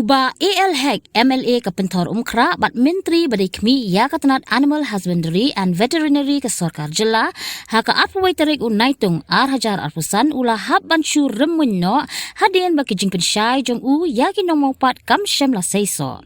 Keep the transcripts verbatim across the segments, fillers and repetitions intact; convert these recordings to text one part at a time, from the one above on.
Bah A L Hek, M L A ka Pynthorumkhrah bad Myntri ba dei khmih ïa ka tnat Animal Husbandry and Veterinary ka Sorkar Jylla, ha ka arphew wei tarik u Naitung ar hajar arphew san u la hap ban shu rymmuiñ noh, hadien ba ki jingpynshai jong u ïa ki nongmawpat kam shym la seisoh.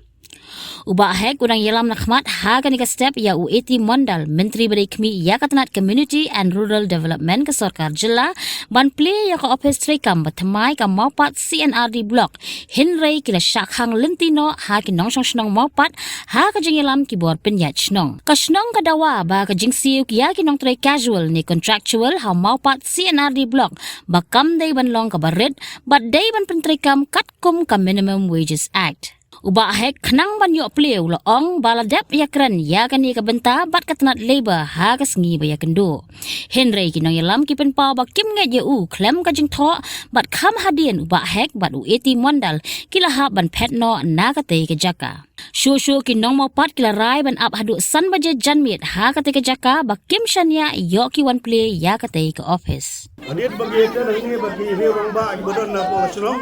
U Bah Hek u dang ïalam na khmat ha kane ka step ïa u A T Mondal, Myntri ba dei khmih ïa ka tnat Community and Rural Development ka Sorkar Jylla, ban plie ïa ka ophis treikam ba thymmai ka Mawpat C and R D Block, hynrei ki la shah khang lynti noh ha ki nongshong shnong Mawpat ha ka jingïalam ki bor pynïaid shnong. Ka shnong ka dawa ba ka jingsiew ïa ki nongtrei casual ne contractual ha Mawpat C and R D Block ba kam dei ban long kaba rit bad dei ban pyntreikam katkum ka Minimum Wages Act. U Bah Hek khnang ban ïoh plie u la ong ba la dep ïakren ïa kane ka bynta bad ka tnat Labour ha ka sngi ba ïakynduh. Hynrei ki nongïalam ki pynpaw ba kim ngeit ïa u khlem ka jingthoh bad kham hadien u Bah Hek bad u A T Mondal ki la hap ban phet noh na katei ka jaka. Shuh shuh ki nongmawpat ki la rai ban ap haduh san baje janmiet ha katei ka jaka ba kim shaniah ïoh ki wan plie ïa katei ka ophis. Hadien ba ngi ïakren hangne bad ki rangbah kiba don na poh shnong,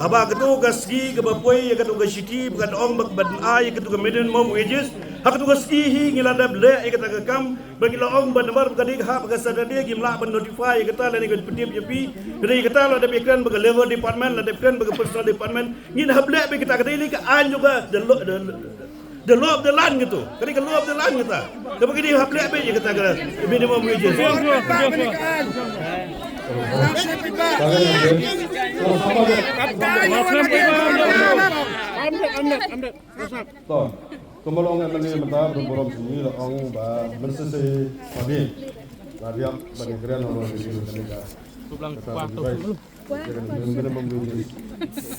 haba katu ka sngi kaba poi ïa katu ka shithi ba kan ong ba ban ai ïa katu ka minimum wages, ha katu ka sngi hi ngi la dep leh ïa kata ka kam, ba ngi la ong ba namar ba ka dei ka hap ka Saturday ngim lah ban notify ïa kata lane ka pyntip ïa phi. Hynrei ïa kata la dep ïakren bad ka Labour Department, la dep ïakren bad ka Personnel Department. Ngin hap leh beit kata, ka dei ka aiñ jong ka, the law, the, the law of the land katu. Ka dei ka law of the land kata. Kaba ka dei hap leh beit ïa kata ka minimum wages. To, kumba la ong M L A mynta, burom burom sha ngi, la ong ba mynshisha hadien la dep ban ïakren halor kane ka, kata ka device. Minimum wages.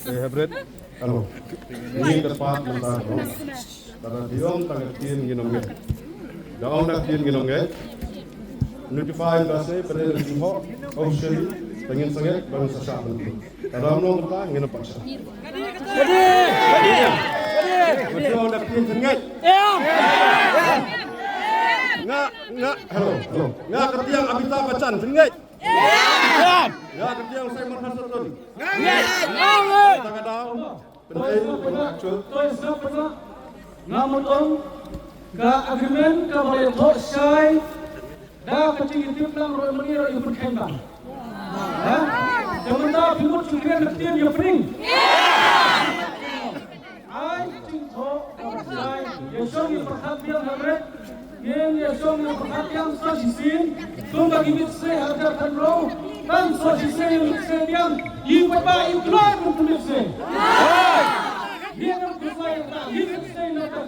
Te hynrei, hello. Ngi kyrpad mynta, no. Lada dei ong tang ka ktien ngin ym ngeit. Da ong da ktien ngin ym ngeit. Notify ba sei, pynlong jingthoh officially, te ngin sa ngeit, ba ngin sa shah ban pynlong. Lada ym long kumta, ngin ym pat shah. Lada ong da ktien ngin ngeit. Nga, nga, hello, hello. Nga kyrtiang Amitabh Bachchan, ngin ngeit. Nga kyrtiang Simon Hasseltine. Nga. Nga. Nga. Nga. Nga. Nga mut ong ka agreement kaba la ïathoh shai da ka jingïatip lang ruh, mane ruh ïa pynkheiñ bang. Ha? Te mynta phi mut shu kren na ktien ïapynim. Ai jingthoh kaba shai, ïa shong ïa pyrkhat biang, hynrei ngin ïa shong ïa pyrkhat biang sa shisien. Kumba ki mit sei ha ka kynroh, tang sa shisien ïa mit sei biang. Ïa pyrkhat ïa kloi kum ki mit sei. Ïa kum ki sei na ka, ïa mit sei na ka.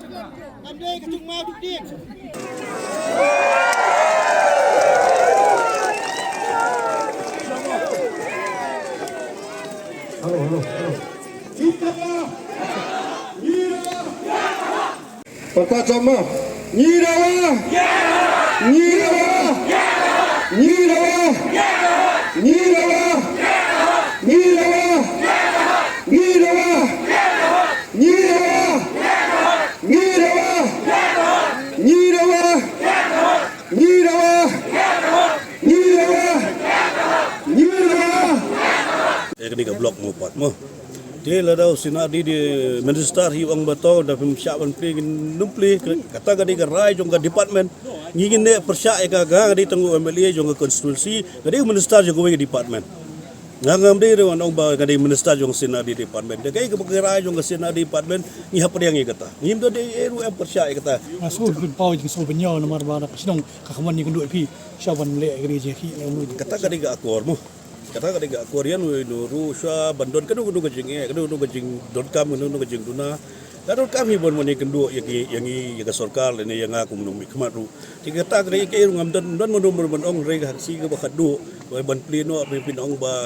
Hello, hello, hello. Pynpaw jam ma. Ngi dawa. Ngi dawa. Ngi dawa. Ngi dawa. Eh, kane ka block mo pat mo. Te lada u C and RD minister hi u ong ba to da phim shah ban plie, ngin ym plie, kata ka dei ka rai jong ka department. Ngi ngin ym pyrshah ïa ka, ka dei tang u MLA jong ka constituency, ka dei u minister jong kawei ka department. Nga ngam dei ruh ban ong ba ka dei minister jong ka C and RD department. Da kaei kaba ka rai jong ka C and RD department, ngi hap pdiang ïa kata. Ngim da dei ruh ban pyrshah ïa kata. Nga shu pynpaw jingsngew bynñiaw namar ba da ka shnong ka kham ïakynduh ïa phi, shah ban leh ïa ka dei jingkhih ïa u. Kata ka dei ka akor mo. Kata ka dei ka akor, ïa u, ïa u ruh shuwa ban don kano kano ka jingeh, kano kano ka jingdonkam, kano kano ka jingduna. Ka donkam hi ban wan ïakynduh ïa ki, ïa ngi, ïa ka sorkar lane ïa nga kum u nongmihkhmat ruh. Te kata ka dei kaei ruh ngam don, don mano mano ban ong, hynrei ka shi kaba khatduh ban plie noh, phin ong ba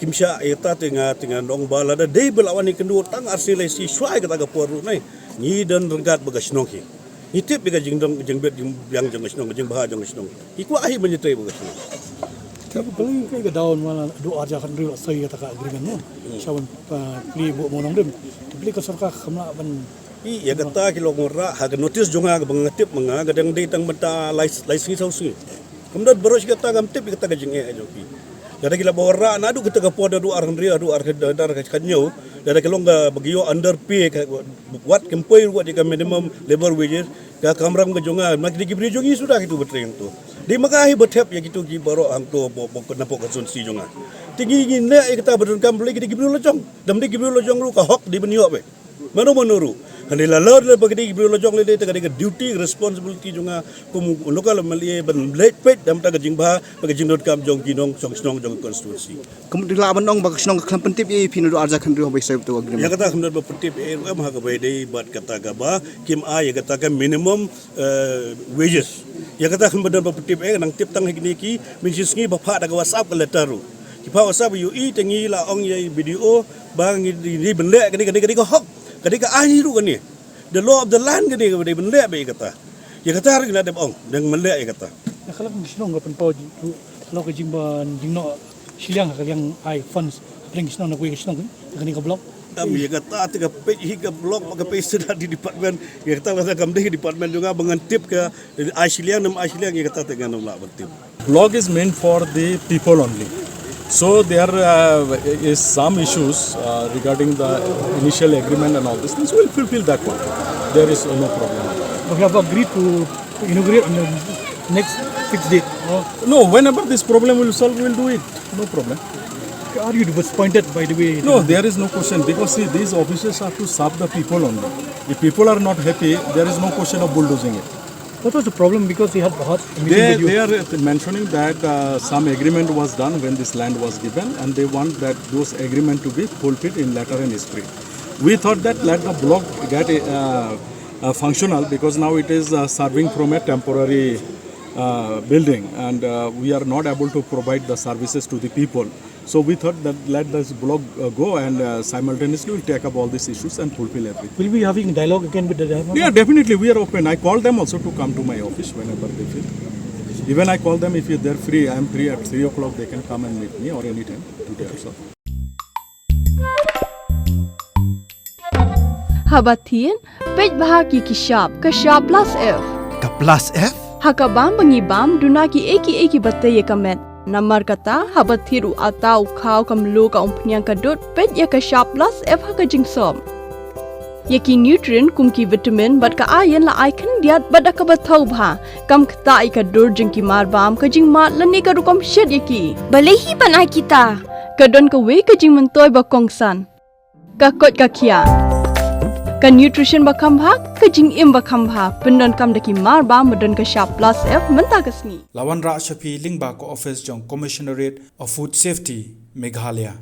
kim shah ïa kata, te nga, te ngan ong ba lada dei ba la wan ïakynduh tang arsien laisien shuwa ïa kata ka por ruh, nai ngi don ryngkat bad ka shnong hi. Ngi tip ïa ka jingdon, jingbit jingbiang jong ka shnong, ka jingbha jong ka shnong. Ngi kwah hi ban ïatrei bad ka shnong. Ka pynlong ka, ka daw ma la dua arja kan riu la soi ïa kata ka agreement mo. Hmm. Sha ban, ah, plie buh mo nongrim. Plie ka sorkar kam lah ban. Ïa kata ki long wanrah ha ka notice jong nga kaba nga tip ma nga, ka dang dei tang mynta lai, lai sngi saw sngi. Kam don baroh shi katta, ngam tip ïa kata ka jingeh jong ki. Lada ki la ba wanrah naduh kata ka por, naduh ar hynriew, naduh ar hynriew, naduh ar hynriew, lada ka long kaba ki ïoh underpay, ka wat kempoh ruh ïa ka minimum labour wages, ka kamram ka jong nga, ma ki dei ki briew jong ngi suda kitu ba trei hangto. Dei ma ka hi ba thep ïa kitu ki baroh hangto, ba, ba, na pdeng ka constituency jong nga. Te ngi, ngi neh ïa kata ba donkam, balei ki dei ki briew la jong. Lada ym dei ki briew la jong ruh ka hok dei ban ïoh beit. Mano mano ruh. Hynrei la lor lada ba ka dei ki briew la jong lei lei, te ka dei ka duty, responsibility jong nga kum u local M L A ban leit peit da ka bynta ka jingbha bad ka jingdonkam jong ki nong shong shnong jong ka constituency. Kum dei lah ban ong ba ka shnong ka khlem pyntip ïa phi naduh ar hajar khyndai hynriew haba ki soi ïa kata ka agreement. Ïa kata khlem da pyntip ïa ruh em ha kaba ïadei bad kata kaba kim ai ïa kata ka minimum, eh, wages. Ïa kata khlem da pyntip ïa, nang tip tang ha kine ki mynshisngi ba phah da ka WhatsApp ka letter ruh. Ki phah WhatsApp ïa u, i te ngi la ong ïa i B D O ba ngi dei ban leh kane, kane ka dei ka hok, ka dei ka aiñ ruh kane. The law of the land kane, ka dei ban leh beit ïa kata. Ïa kata ruh ngi la dep ong, dang ban leh ïa kata. Na ka liang ka shnong ka pynpaw ju, la ka jingban jingnoh shiliang ha ka liang ai funds hapdeng ka shnong na kawei ka shnong, na kane ka block. Am, ïa kata te ka peit hi ka block bad ka peit shuwa di department. Ïa kata lada kam dei department jong nga ba ngan tip ka ai shiliang ne ym ai shiliang, ïa kata te ngan ym lah ban tip. Block is meant for the people only. So there, uh, is some issues, uh, regarding the initial agreement and all these things. We'll fulfill that one. There is no problem. But we have agreed to inaugurate on the next fixed date. Oh. No, whenever this problem will solve, we'll do it. No problem. Are you disappointed by the way? No, there is no question, because see, these offices are to serve the people only. If people are not happy, there is no question of bulldozing it. What was the problem? Because they had hot meeting They, with you. They are mentioning that, uh, some agreement was done when this land was given, and they want that those agreement to be fulfilled in letter and spirit. We thought that let the block get, uh, uh, functional, because now it is, uh, serving from a temporary, uh, building, and, uh, we are not able to provide the services to the people. So we thought that let this block, uh, go, and, uh, simultaneously we'll take up all these issues and fulfill everything. Will we be having dialogue again with the developer? Yeah, definitely. We are open. I called them also to come to my office whenever they feel. Even I call them, if they're free, I am free at three o'clock, they can come and meet me, or anytime today also. Haba thied, peit bha ki ki shap, ka shap plus F. Ka plus F? Ha ka bam ba ngi bam, duna kiei kiei kiba tei ïa ka met. Namar kata, haba thied u atta, u khaw, ka mluh, ka umphniang, ka dud, peit ïa ka shap plus F ha ka jingsop. Ïa ki nutrient kum ki vitamin bad ka iron la ai khyndiat bad da kaba thaw bha. Kam ktah ïa ka dur jong ki mar bam, ka jingmad lane ka rukom shet ïa ki. Balei hi ban ai kita? Ka don kawei ka jingmyntoi ba kongsan. Ka koit ka khiah. Ka nutrition ba kham bha, ka jingim ba kham bha. Pyndonkam da ki mar bam ba don ka shap plus F mynta ka sngi. La wanrah sha phi lyngba ka office jong Commissionerate of Food Safety, Meghalaya.